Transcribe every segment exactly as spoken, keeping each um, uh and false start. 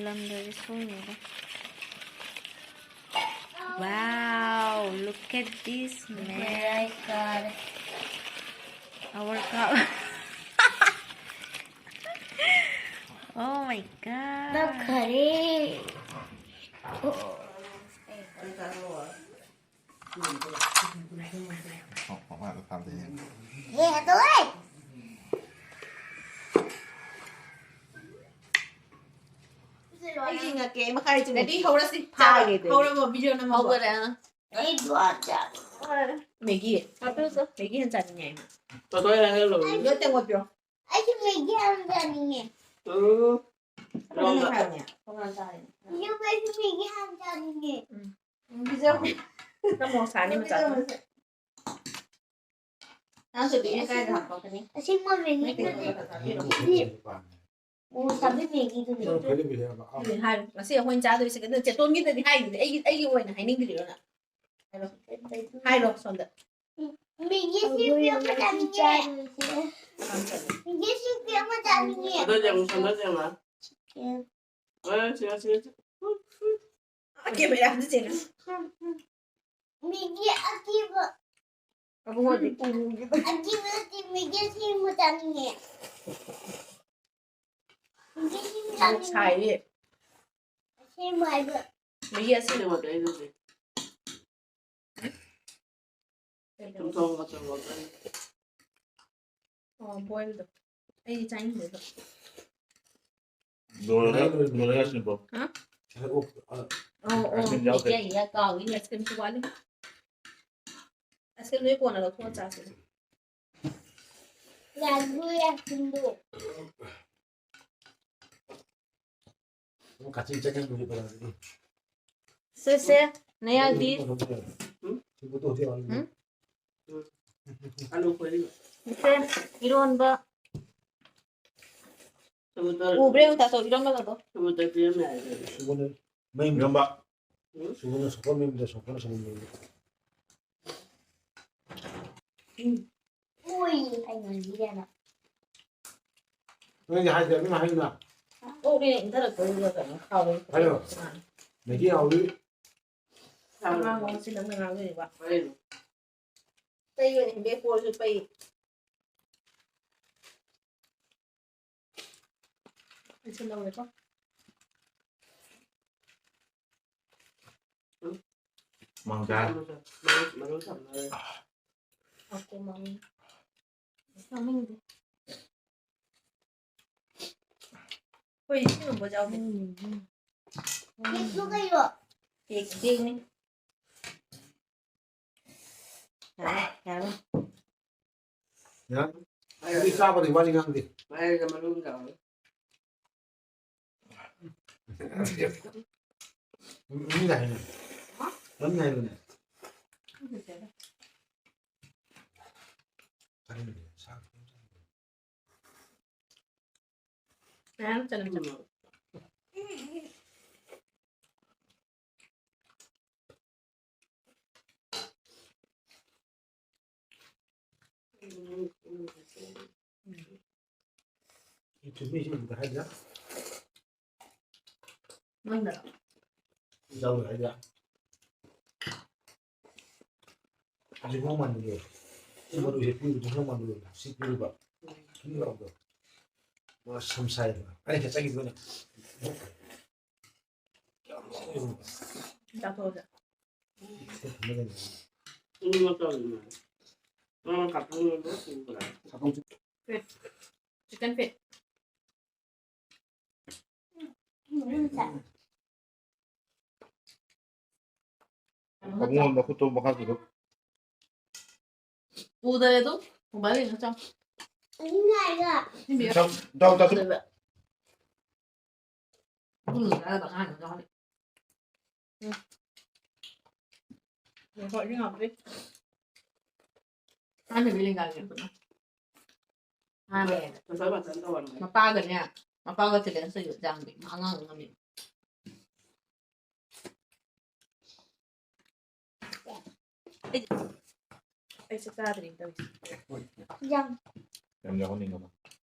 ꯂꯝꯗꯗꯤ ꯁꯣꯏꯅꯦꯗ꯫ Wow, look at this, man. Where I got Our cup. Oh my god. ꯇꯠꯈꯔꯦ꯫ ꯃꯃꯥꯗ ꯊꯥꯗꯣꯏꯅꯦ꯫ ꯍꯦ ꯍꯦꯇꯣꯏ꯫ ꯑꯩ ꯆꯤꯡꯉꯛꯀꯦ, ꯑꯩ ꯃꯈꯥ ꯆꯤꯡꯉꯛꯀꯦ꯫ ꯅꯗꯤ ꯍꯧꯔꯁꯤ꯫ ꯐꯥꯒꯦ, ꯑꯗꯨꯗꯤ꯫ ꯍꯧꯔꯕꯣ? ꯚꯤꯗꯤꯑꯣ ꯅꯝꯃꯕꯣ? ꯍꯧꯒꯠꯂꯦ꯫ ꯑꯩ ꯗꯨꯋꯥ ꯆꯥ꯫ ꯃꯦꯒꯤ꯫ ꯍꯥꯞꯄꯤꯌꯨꯁꯦ꯫ ꯃꯦꯒꯤ ꯍꯦꯟꯅ ꯆꯥꯅꯤꯡꯉꯦ ꯑꯩ꯫ ꯇꯣꯏ ꯍꯥꯏꯍꯜꯂꯣ꯫ ꯂꯣꯏ ꯇꯦꯡꯀꯣꯠꯄꯤꯌꯣ꯫ ꯑꯩꯁꯨ ꯃꯦꯒꯤ ꯌꯥꯝ ꯆꯥꯅꯤꯡꯉꯦ꯫ ꯎꯝ꯫ ꯀꯅꯥꯅ ꯍꯥꯏꯕꯅꯦ? ꯇꯣꯉꯥꯟ ꯆꯥꯔꯦ꯫ ꯌꯨꯝ ꯑꯩꯁꯨ ꯃꯦꯒꯤ ꯌꯥꯝ ꯆꯥꯅꯤꯡꯉꯦ꯫ ꯎꯝ, ꯄꯤꯖꯧ꯫ ꯈꯔ ꯃꯣꯔꯣꯛ ꯁꯥꯅꯤ ꯃꯆꯥ꯫ ꯅꯪꯁꯨ ꯕꯤꯅꯦ ꯀꯥꯏꯗ ꯍꯥꯞꯄꯛꯀꯅꯤ? ꯑꯁꯦꯡꯕ ꯃꯦꯒꯤ ꯅꯠꯇꯦ꯫ ꯎ ꯆꯥꯕꯤ ꯃꯦꯒꯤꯗꯨꯅꯦ꯫ ꯑꯗꯨꯗꯤ ꯍꯥꯏꯔꯣ꯫ ꯉꯁꯤ ꯑꯩꯈꯣꯏꯅ ꯆꯥꯗꯣꯏꯁꯦ ꯀꯩꯅꯣ? ꯆꯦꯇꯣꯟꯒꯤꯗꯗꯤ ꯍꯥꯏꯗꯨꯗꯤ ꯑꯩꯒꯤ, ꯑꯩꯒꯤ ꯑꯣꯏꯅ ꯍꯥꯏꯅꯤꯡꯗ꯭ꯔꯤꯔꯣ ꯅꯪ? ꯍꯥꯏꯔꯣ꯫ ꯍꯥꯏꯔꯣ ꯁꯣꯝꯗ꯫ ꯃꯦꯒꯤ ꯁꯤ ꯄꯤꯔꯛꯄ ꯆꯥꯅꯤꯡꯉꯦ꯫ ꯃꯦꯒꯤ ꯁꯤ ꯄꯤꯔꯛꯄ ꯆꯥꯅꯤꯡꯉꯦ꯫ ꯁꯣꯝꯗ ꯌꯦꯡꯉꯨ, ꯁꯣꯝꯗ ꯌꯦꯡꯉꯨ꯫ ꯑꯦ, ꯁꯤꯗ, ꯁꯤꯗ, ꯁꯤꯗ꯫ ꯀꯦꯃꯦꯔꯥꯗ ꯆꯦꯟꯂꯨ꯫ ꯃꯦꯒꯤ ꯑꯀꯤꯕ꯫ ꯑꯕꯨꯡꯉꯣꯗꯤ ꯄꯨꯡꯒꯤꯗ꯫ ꯑꯀꯤꯕ ꯅꯠꯇꯦ, ꯃꯦꯒꯤ ꯑꯁꯦꯡꯕ ꯆꯥꯅꯤꯡꯉꯦ꯫ ꯃꯦꯒꯤ ꯑꯁꯦꯡꯕ ꯃꯣꯔꯣꯛ ꯆꯥꯅꯤꯡꯉꯦ꯫ ꯁꯥꯏꯌꯦ꯫ ꯑꯁꯦꯡꯕ ꯍꯥꯏꯕ꯫ ꯃꯦꯒꯤ ꯑꯁꯤ ꯁꯤꯗ ꯃꯇꯩ ꯑꯗꯨꯗꯤ꯫ ꯁꯨꯝ ꯊꯣꯡ ꯃꯆꯜ ꯃꯆꯜ꯫ ꯑꯣ, ꯕꯣꯏꯜꯗꯣ꯫ ꯑꯩꯗꯤ ꯆꯥꯅꯤꯡꯗꯦ ꯑꯗꯣ꯫ ꯂꯣꯏꯔꯒ ꯂꯣꯏꯔꯒ ꯁꯤꯕꯣ꯫ ꯑꯣ, ꯑꯣ, ꯑꯥꯏꯁ ꯀ꯭ꯔꯤꯝ ꯌꯥꯎꯗꯦ꯫ ꯌꯥꯏ, ꯌꯥꯏ, ꯀꯥꯎꯏꯅꯦ, ꯑꯥꯏꯁ ꯀ꯭ꯔꯤꯝꯁꯨ ꯋꯥꯠꯂꯤ꯫ ꯑꯥꯏꯁ ꯀ꯭ꯔꯤꯝ ꯂꯣꯏ ꯀꯣꯟꯅ ꯂꯧꯊꯣꯛꯑ ꯆꯥꯁꯦ꯫ ꯌꯥꯗ꯭ꯔꯦ, ꯌꯥꯗ꯭ꯔꯦ꯫ ꯁꯦ, ꯁꯦ, ꯅꯌꯥꯗꯤ꯫ ꯎꯝ? ꯑꯂꯨ ꯈꯣꯏꯔꯤꯕ꯫ ꯁꯦ, ꯏꯔꯣꯟꯕ꯫ ꯁꯃꯨꯗ꯭ꯔ, ꯎꯕ꯭ꯔꯥ ꯌꯦꯡꯉꯨ, ꯇꯥꯆꯧ, ꯏꯔꯣꯟꯕꯒꯗꯣ꯫ ꯁꯃꯨꯗ꯭ꯔ ꯄꯤꯔꯝꯃꯦ ꯍꯥꯏꯗꯨꯗꯤ꯫ ꯃꯌꯨꯝ ꯏꯔꯣꯝꯕ꯫ ꯎꯝ? ꯁꯨꯒꯨꯅꯨ ꯁꯣꯛꯄ ꯃꯌꯨꯝꯗ ꯁꯣꯛꯄꯅ ꯁꯨꯒꯨꯅꯨ ꯃꯌꯨꯝꯗ꯫ ꯎꯏ, ꯑꯩ ꯉꯝꯕꯤꯔꯦꯅ꯫ ꯅꯣꯏꯗꯤ ꯍꯥꯏꯗ꯭ꯔꯦ, ꯃꯤꯅ ꯍꯥꯏꯅ꯫ ꯑꯣꯛꯅꯦ ꯏꯟꯊꯔꯛꯄꯗꯨꯗ ꯀꯩꯅꯣ ꯈꯥꯎꯋꯦ꯫ ꯍꯥꯏꯔꯣ꯫ ꯑꯥ꯫ ꯃꯦꯒꯤ ꯍꯥꯎꯗꯤ꯫ ꯑꯉꯥꯡ ꯑꯃꯁꯤ ꯅꯪꯅ ꯉꯥꯡꯅꯔꯤꯕ꯫ ꯍꯥꯏꯔꯣ꯫ ꯄꯩ ꯑꯣꯏꯅ ꯍꯦꯟꯕꯦ ꯄꯣꯔꯁꯨ ꯄꯩ꯫ ꯑꯩꯁꯨ ꯂꯧꯔꯦꯀꯣ꯫ ꯃꯥꯡꯖꯥ꯫ ꯃꯔꯨ, ꯃꯔꯨ ꯊꯝꯃꯒ꯫ ꯍꯥꯎꯇꯦ ꯃꯃꯤꯡ꯫ ꯃꯃꯤꯡꯗꯤ꯫ ꯑꯩꯈꯣꯏ ꯏꯁꯤꯡ ꯍꯣꯟꯕ ꯌꯥꯎꯗꯦ꯫ ꯀꯦꯛꯁꯨ ꯀꯩꯅꯣ? ꯀꯦꯛ, ꯀꯦꯛꯅꯤ꯫ ꯌꯥꯔꯦ, ꯌꯥꯔꯦ꯫ ꯌꯥꯔꯦ꯫ ꯑꯗꯨꯗꯤ ꯆꯥꯕꯗꯤ ꯋꯥꯔꯤ ꯉꯥꯡꯗꯦ꯫ ꯃꯥꯏꯗ ꯃꯔꯨ ꯑꯃ ꯌꯥꯎꯔꯦ꯫ ꯃꯤꯅ ꯍꯥꯏꯅꯦ꯫ ꯅꯪꯅ ꯍꯥꯏꯕꯅꯦ꯫ ꯈꯪꯗꯦꯗ꯫ ꯆꯥꯅꯤꯡꯗꯦ, ꯁꯥ꯫ ꯃꯌꯥꯝ ꯆꯠꯂꯝ ꯆꯠꯂꯝ꯫ ꯆꯨꯝꯃꯤ, ꯁꯤ ꯑꯝꯇ ꯍꯥꯏꯗ꯫ ꯅꯪꯅꯔꯣ? ꯌꯥꯎꯔꯣꯏ ꯍꯥꯏꯗ꯫ ꯍꯧꯖꯤꯛ ꯍꯣꯡ ꯃꯥꯟꯕꯗꯣ꯫ ꯁꯤ ꯃꯔꯨꯁꯦ ꯄꯤꯔꯨꯕꯗꯣ ꯍꯣꯡ ꯃꯥꯟꯕꯗꯣ꯫ ꯁꯤ ꯄꯤꯔꯨꯕ꯫ ꯁꯨꯝ ꯌꯥꯎꯕꯗꯣ꯫ ꯃꯥ ꯁꯝ ꯁꯥꯏꯗꯅ꯫ ꯑꯩꯅ ꯆꯠꯆꯈꯤꯕꯅꯦ꯫ ꯆꯥꯊꯣꯛꯑꯁꯦ꯫ Chicken feet꯫ ꯑꯕꯨꯡꯉꯣ ꯃꯈꯨꯠꯇꯣ ꯃꯈꯥ ꯆꯠꯊꯣꯛ꯫ ꯎꯗꯔꯦ ꯑꯗꯨꯝ꯫ Mobile ꯌꯦꯡꯉ ꯆꯥꯎ꯫ ꯆꯥꯎ, ꯆꯥꯎ, ꯆꯥꯎ꯫ ꯎꯗꯔꯦ꯫ ꯎꯝ, ꯆꯥꯔꯕ ꯑꯉꯥꯡꯗꯣ ꯆꯥꯎꯍꯜꯂꯦ꯫ ꯎꯝ꯫ ꯉꯥꯏꯈꯣ, ꯏꯁꯤꯡ ꯍꯥꯞꯄꯤ꯫ ꯊꯥꯏꯅꯒꯤ ꯂꯦꯡꯒꯥꯒꯤ ꯑꯗꯨꯅ꯫ ꯃꯥꯅꯦ꯫ ꯃꯄꯥꯒꯅꯦ, ꯃꯄꯥꯒ challenge ꯇꯧꯏꯕ exam ꯗꯤ꯫ ꯃꯥ ꯑꯉꯥꯡ ꯉꯝꯃꯤ꯫ ꯑꯩ ꯆꯥꯛ ꯆꯥꯗ꯭ꯔꯤ ꯇꯧꯔꯤꯁꯦ꯫ ꯌꯥꯝ꯫ ꯌꯥꯝ ꯌꯥꯎꯍꯟꯅꯤꯡꯉꯕ?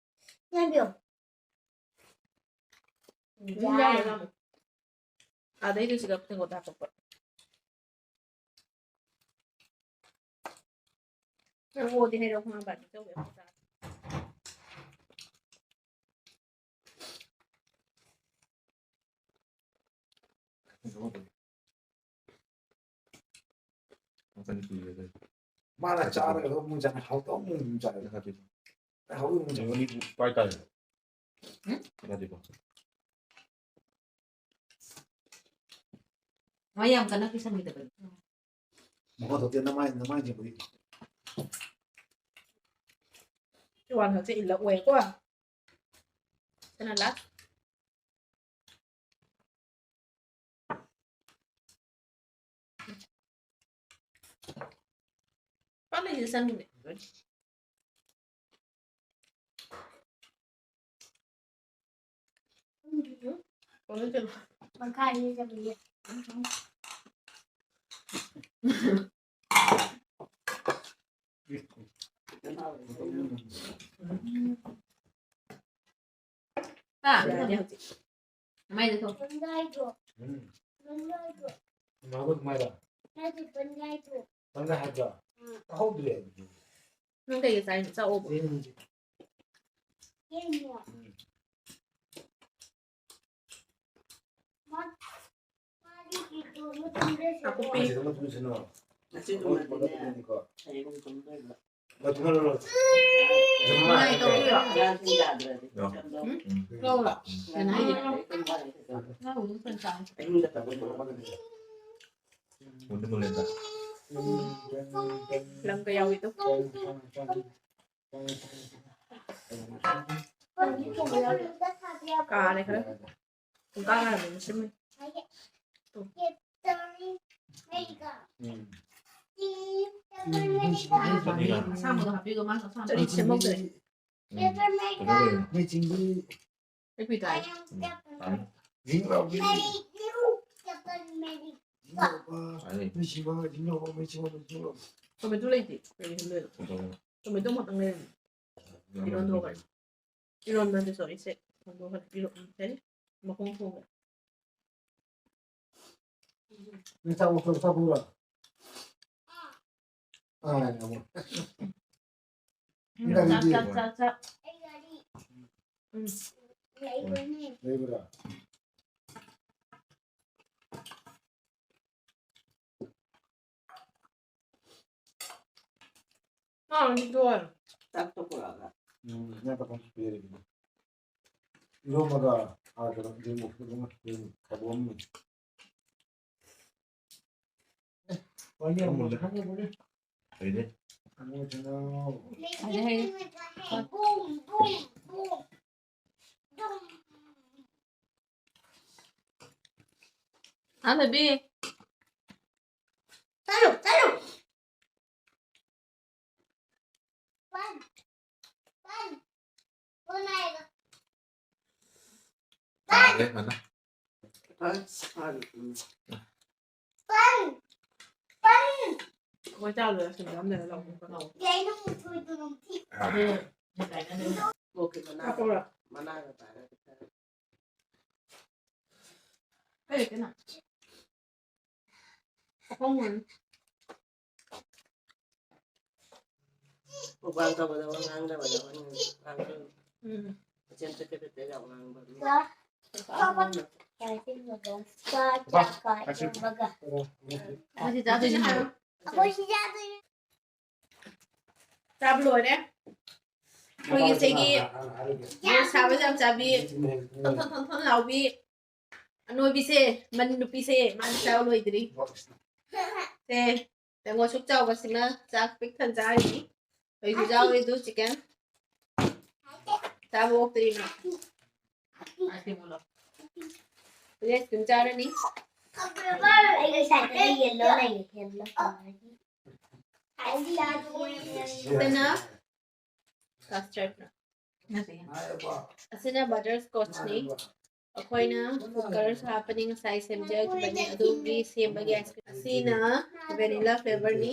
ꯌꯥꯝ ꯌꯥꯎ꯫ ꯑꯗꯨꯝ ꯌꯥꯏꯌꯦ ꯃꯥꯃ꯫ ꯑꯥꯗꯩꯗꯨ ꯁꯤꯗ ꯇꯦꯡꯀꯣꯠꯇ ꯍꯥꯞꯄꯛꯄ꯫ ꯅꯪ ꯑꯣꯗꯤ ꯍꯩꯔꯧ ꯈꯪꯉꯕ? ꯑꯗꯨ ꯇꯧꯋꯦ ꯑꯩꯈꯣꯏ ꯆꯥꯗꯣ꯫ ꯃꯥꯅ ꯆꯥꯔꯒ ꯑꯃꯨꯛ ꯆꯥꯅ ꯍꯥꯎꯇꯕ ꯑꯃꯨꯛ ꯆꯥꯔꯒ ꯍꯥꯎꯇꯕ ꯑꯃꯨꯛ ꯆꯥꯔꯒ꯫ ꯄꯥꯏ ꯇꯥꯔꯦ꯫ ꯎꯝ? ꯌꯥꯗꯦꯀꯣ꯫ ꯃꯥ ꯌꯥꯝ ꯀꯟꯅ ꯀꯤꯁꯟꯈꯤꯗꯕꯅꯤ꯫ ꯃꯈꯣꯟ ꯊꯣꯛꯇꯦ, ꯅꯃꯥꯏ, ꯅꯃꯥꯏ ꯆꯤꯡꯕꯗꯤ꯫ ꯁꯤ ꯋꯥꯟ ꯈꯛꯁꯦ ꯏꯜꯂꯛꯑꯣꯏꯀꯣ꯫ ꯁꯤꯅ ꯂꯥꯁ꯫ ꯄꯥꯛꯂꯩꯁꯤꯗ ꯆꯪꯉꯤꯅꯦ꯫ ꯃꯈꯥꯏ ꯑꯅꯤ ꯆꯪꯉꯤꯅꯦ꯫ ꯍꯥ? ꯌꯥꯔꯦ ꯍꯧꯖꯤꯛ꯫ ꯃꯩꯗ ꯊꯣꯛ꯫ ꯎꯝ꯫ ꯃꯥꯕꯨ ꯑꯗꯨꯃꯥꯏꯅ꯫ ꯄꯟꯒꯥꯏ ꯍꯥꯏꯕ꯭ꯔꯣ? ꯇꯥꯍꯧꯗ꯭ꯔꯦ ꯑꯗꯨꯗꯤ꯫ ꯅꯪ ꯀꯩꯒꯤ ꯆꯥꯏꯅꯣ? ꯆꯥꯛꯑꯣꯕ꯫ ꯆꯦꯡꯁꯦ꯫ ꯎꯝ꯫ ꯅꯥꯀꯨꯞꯄꯤ꯫ ꯉꯁꯤꯗꯨꯃꯗꯤꯅꯦ, ꯍꯌꯦꯡ ꯑꯃꯨꯛ ꯊꯣꯡꯗꯣꯏꯕ꯫ ꯅꯨꯡꯉꯥꯏ ꯇꯧꯕꯤꯔꯣ? ꯉꯔꯥꯡꯁꯤ ꯌꯥꯗ꯭ꯔꯗꯤ ꯌꯥꯎ꯫ ꯀꯝꯗꯧ? ꯎꯝ꯫ ꯂꯧꯔꯣ? ꯀꯩꯅꯣ ꯍꯥꯏꯁꯦ? ꯉꯔꯥꯡ ꯑꯗꯨꯝ ꯐꯖꯅ ꯆꯥꯏ꯫ ꯑꯍꯤꯡꯗ ꯇꯧꯕ ꯂꯣꯏꯔꯒꯅꯦ꯫ ꯃꯨꯟꯗꯤ ꯃꯨꯜꯂꯦꯗ꯫ ꯂꯪꯒ ꯌꯥꯎꯏꯗꯣ꯫ ꯀꯥꯔꯦ ꯈꯔ꯫ ꯄꯨꯡꯀꯥ ꯀꯥꯔꯕꯅꯤ ꯁꯤꯃ꯫ ꯎꯝ꯫ ꯑꯁꯥꯡꯕꯗꯣ ꯍꯥꯞꯄꯤꯒꯣ, ꯃꯥꯁꯨ ꯑꯁꯥꯡꯕ꯫ ꯆꯠꯂꯤ, ꯁꯦꯝꯍꯧꯗ꯭ꯔꯦ꯫ ꯎꯝ꯫ ꯀꯩꯅꯣ ꯂꯩꯔꯦ꯫ ꯅꯣꯏ ꯆꯤꯡꯗꯤ ꯑꯩ ꯄꯤ ꯇꯥꯏ꯫ ꯎꯝ꯫ ꯇꯥꯏ꯫ ꯖꯤꯡ ꯂꯥꯎꯕꯤ꯫ ꯖꯤꯡ ꯂꯥꯎꯕ꯫ ꯇꯥꯏ꯫ ꯅꯣꯏ ꯁꯤꯡꯕ, ꯖꯤꯡ ꯂꯥꯎꯕ, ꯃꯩ ꯆꯤꯡꯕ, ꯖꯤꯡ ꯂꯥꯎꯕ꯫ ꯇꯣꯃꯦꯇꯣ ꯂꯩꯇꯦ꯫ ꯀꯩ ꯍꯦꯟꯗꯣꯏꯅꯣ? ꯇꯣꯃꯦꯇꯣ꯫ ꯇꯣꯃꯦꯇꯣ ꯈꯛꯇꯪ ꯂꯩꯔꯝꯃꯦ꯫ ꯌꯥꯝ ꯏꯔꯣꯟꯗꯣ ꯂꯩꯇꯦ꯫ ꯏꯔꯣꯟꯕꯗꯤ ꯁꯣꯔꯤ ꯁꯦ꯫ ꯏꯔꯣꯟꯕ ꯈꯔ ꯄꯤꯔꯛꯑꯣ꯫ ꯎꯝ, ꯁꯦ꯫ ꯃꯈꯣꯡ ꯊꯣꯡꯕ꯫ ꯅꯪ ꯆꯥꯛ ꯃꯈꯣꯡ ꯆꯥꯛ ꯄꯨꯔꯣ꯫ ꯑꯥ, ꯑꯃꯨꯛ꯫ ꯆꯥꯛ ꯆꯥꯛ ꯆꯥꯛ ꯆꯥꯛ꯫ ꯎꯝ꯫ ꯂꯩꯕ꯭ꯔꯥ? ꯃꯥ ꯍꯧꯖꯤꯛ ꯂꯣꯏꯔꯦ꯫ ꯆꯥꯛꯇꯣ ꯄꯨꯔꯛꯑꯒ꯫ ꯎꯝ, ꯉꯥ ꯇꯧꯐꯝꯁꯨ ꯄꯤꯔꯤꯕꯅꯤ꯫ ꯏꯔꯣꯝꯕꯒ ꯍꯥꯏꯗꯅ ꯏꯔꯣꯝꯕ ꯈꯥꯏꯕꯣꯝ ꯑꯃ꯫ ꯍꯩꯔꯦ꯫ ꯍꯥ ꯕꯦꯕꯤ꯫ ꯆꯠꯂꯨ ꯆꯠꯂꯨ꯫ ꯇꯥꯔꯦ ꯐꯅ꯫ ꯑꯩꯈꯣꯏ ꯆꯥꯕꯗ ꯁꯤꯡꯖꯥꯝꯗꯅ ꯂꯧꯕ ꯀꯥꯎ꯫ ꯀꯣꯛꯀꯤ ꯃꯅꯥ ꯀꯥꯎꯔ꯫ ꯃꯅꯥꯒ ꯄꯥꯏꯔꯒ꯫ ꯀꯩ ꯀꯩꯅꯣ? ꯑꯍꯣꯡꯕꯅꯤ꯫ ꯃꯨꯛꯕꯥꯡ ꯇꯧꯕꯗ ꯋꯥ ꯉꯥꯡꯗꯕꯗ ꯋꯥ ꯉꯥꯡꯗꯕ꯫ ꯎꯝ꯫ ꯃꯆꯦꯝ ꯆꯠꯀꯦ ꯆꯠꯀꯦ ꯌꯥꯝ ꯉꯥꯡꯕ ꯃꯤ꯫ ꯉꯁꯤ ꯆꯥꯗꯣꯏꯅꯦ ꯍꯥꯏꯔꯣ꯫ ꯆꯥꯕ ꯂꯣꯏꯔꯦ꯫ ꯑꯩꯈꯣꯏꯒꯤ ꯁꯤꯒꯤ ꯃꯣꯔꯣꯛ ꯁꯥꯕꯁꯦ ꯌꯥꯝ ꯆꯥꯕꯤ꯫ ꯊꯣꯟ ꯊꯣꯟ ꯊꯣꯟ ꯊꯣꯟ ꯂꯥꯎꯕꯤ꯫ ꯑꯅꯣꯏꯕꯤꯁꯦ, ꯃꯅꯤ ꯅꯨꯄꯤꯁꯦ, ꯃꯥꯗꯤ ꯆꯥꯕ ꯂꯣꯏꯗ꯭ꯔꯤ꯫ ꯁꯦ, ꯌꯦꯡꯉꯣ, ꯁꯨꯛ ꯆꯥꯎꯕꯁꯤꯅ ꯆꯥꯛ ꯄꯤꯛ ꯊꯟ ꯆꯥꯔꯤꯅꯤ꯫ ꯑꯩꯁꯨ ꯌꯥꯎꯔꯤ ꯑꯗꯨ ꯆꯤꯛꯀꯟ꯫ ꯆꯥꯕ ꯑꯣꯛꯇ꯭ꯔꯤ ꯃꯥ꯫ ꯍꯧꯖꯤꯛ ꯑꯥꯏꯁ ꯀ꯭ꯔꯤꯝ ꯆꯥꯔꯅꯤ꯫ ꯑꯩꯒꯤ ꯁꯥꯏꯠꯇ ꯌꯦꯜꯂꯣ ꯂꯩꯌꯦ, ꯌꯦꯜꯂꯣ ꯀꯂꯔꯒꯤ꯫ ꯑꯗꯨꯅ custard꯫ ꯑꯁꯤꯅ butter scotch ꯅꯤ꯫ ꯑꯩꯈꯣꯏꯅ food colours ꯍꯥꯞꯄꯅꯤ, ꯉꯁꯥꯏ ꯁꯦꯝꯖꯈꯤꯕꯅꯤ꯫ ꯑꯗꯨꯒꯤ ꯁꯦꯝꯕꯒꯤ ice cream꯫ ꯑꯁꯤꯅ vanilla flavour ꯅꯤ꯫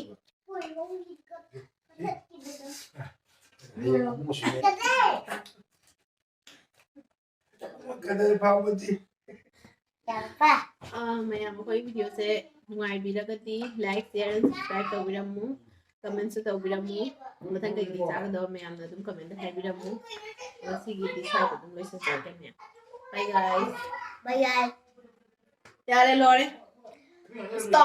ꯀꯗꯥꯏ ꯐꯥꯎꯕꯗꯤ? ꯑꯥ, ꯃꯌꯥꯝ ꯑꯩꯈꯣꯏ ꯚꯤꯗꯤꯑꯣꯁꯦ ꯅꯨꯡꯉꯥꯏꯕꯤꯔꯒꯗꯤ like, share, and subscribe ꯇꯧꯕꯤꯔꯝꯃꯨ, ꯀꯃꯦꯟꯁꯨ ꯇꯧꯕꯤꯔꯝꯃꯨ꯫ ꯃꯊꯪ ꯀꯩꯀꯩ ꯆꯥꯒꯗꯕ ꯃꯌꯥꯝꯅ ꯑꯗꯨꯝ ꯀꯃꯦꯟꯗ ꯍꯥꯏꯕꯤꯔꯝꯃꯨ꯫ ꯉꯁꯤꯒꯤꯗꯤ ꯁ꯭ꯋꯥꯏꯗ ꯑꯗꯨꯝ ꯂꯣꯏꯁꯤꯟꯖꯔꯒꯦ ꯃꯌꯥꯝ꯫ Bye guys. Bye bye. ꯌꯥꯔꯦ, ꯂꯣꯏꯔꯦ꯫ Stop.